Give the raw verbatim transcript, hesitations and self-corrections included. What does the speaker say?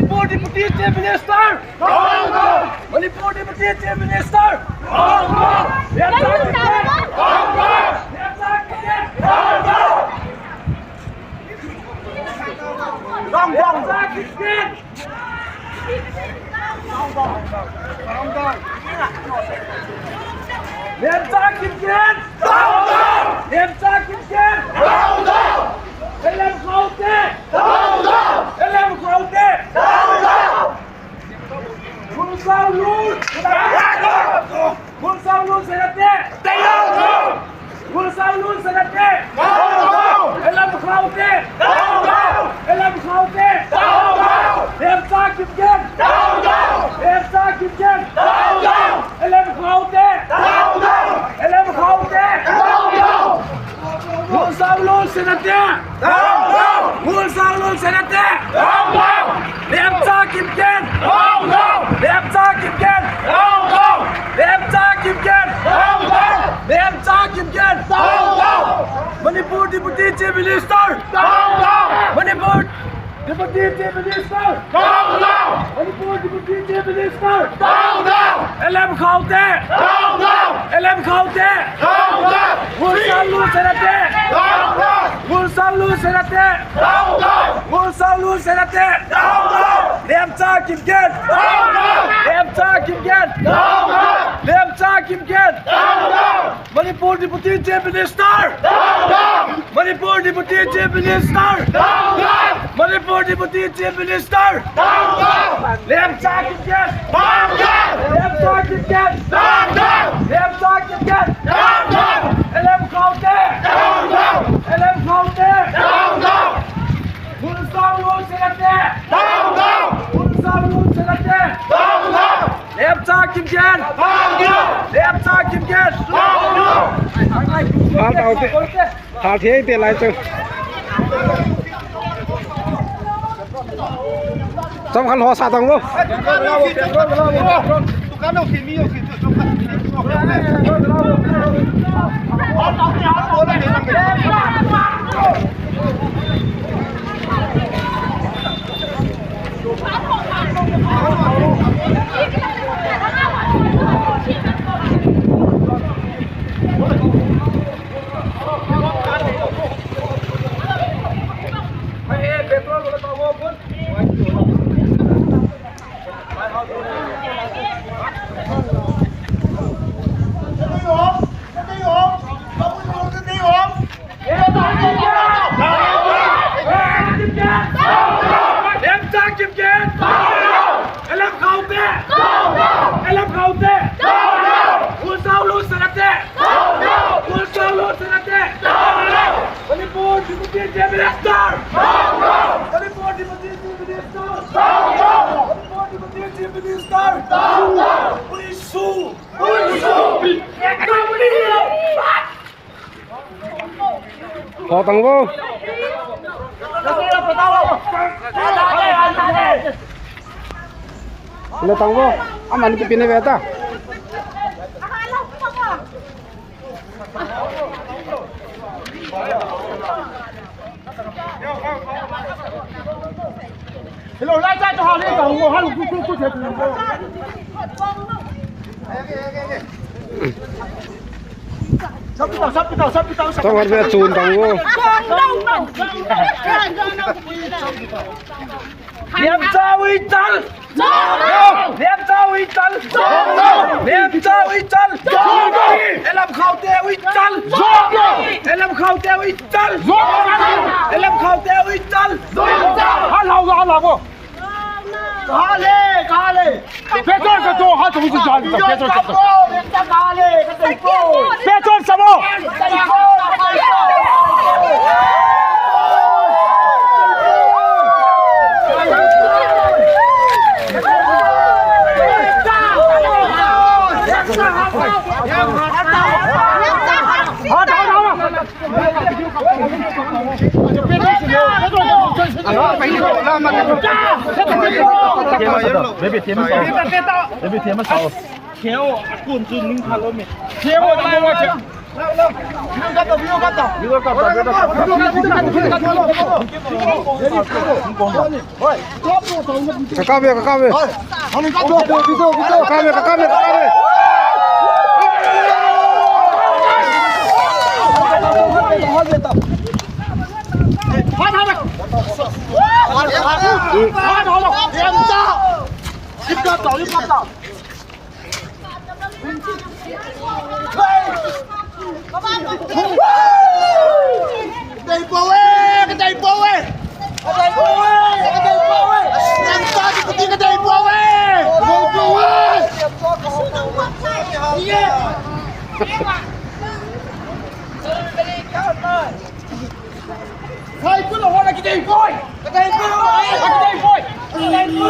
Manipur Deputy Chief Minister! Down, down! Manipur Deputy Chief Minister! Down, down! Down, down! Down, down! Down, down! Down, down! Lemchak Kimgen! Down, down! Lemchak Kimgen! Down, down! L M Khaute! Down, down! L M Khaute! Down, down! Khulsawlun! Khulsawlun Senate! Down, down! Khulsawlun Senate! Down, down! L M Khaute! Down, down! L M Khaute! Down, down! Lemchak Kimgen! Down, down! Lemchak Kimgen! Down, down! L M Khaute! Down, down! L M Khaute! Down, down! Khulsawlun Senate! Down, down! Khulsawlun Senate! Down, down! Lemchak Kimgen! Down, down! Lemchak Kimgen! Down, down! Lemchak Kimgen! Down, down! Lemchak Kimgen! Down, down! Manipur Deputy Chief Minister! Down, down! Manipur Deputy Chief Minister! Down, down! Manipur Deputy Chief Minister! Down, down! L M Khaute! Down, down! L M Khaute! Down, down! Khulsawlun Senate! Down, down! Khulsawlun Senate! Down, down! Khulsawlun Senate! Down, down! Lemchak Kimgen! Down, down! Lemchak Kimgen! Down, down! Lemchak Kimgen! Down, down! Manipur Deputy Chief Minister! Down, down! Manipur Deputy Chief Minister! Down, down! Manipur Deputy Chief Minister! Down, down! Lemchak Kimgen! Down, down! Lemchak Kimgen! Down, down! Lemchak Kimgen! Down, down! L M Khaute! Down, down! L M Khaute! Down, down! Khulsawlun Senate! Down, down! Khulsawlun Senate! Down, down! Lemchak Kimgen! Down, down! Lemchak Kimgen! Down, down! Hal tau te. Hal thei te lai chu. Chawmkhat hla sa tang u. Lemchak Kimgen! L M Khaute! L M Khaute! Khulsawlun Senate! Khulsawlun Senate! Manipur Deputy Chief Minister! Manipur Deputy Chief Minister! Manipur Deputy Chief Minister! We sue! We sue! Hla tang u. Hla tang u. Ama ni pi ne ve ta. Hello, lai cha cha ha le ka hu ha lu ku ku ku che. Sap pi ta, sap pi ta, sap pi ta, sap pi ta. Tawng har ve chun tang u. Lemchak Kimgen! Lemchak Kimgen! Lemchak Kimgen! L M Khaute Kimgen! L M Khaute Kimgen! L M Khaute Kimgen! Hal hau, hal hau. Ka le, ka le. Petrol ka to, ha to ji jan, petrol ka to. Petrol sa mo. Baby, tiam a sau. Baby, tiam a sau. Kheo, a kun chu ning kha lo mi. Kheo, a kun chu. Ka kap e, ka kap e. Ka kap e, ka kap e, ka kap e. Ka dai po e, ka dai po e. Ka dai po e, ka dai po e. Ka dai po e. Ka dai po e. Sai, put the horn, get the boy. Get the boy. Get the boy. Get the boy.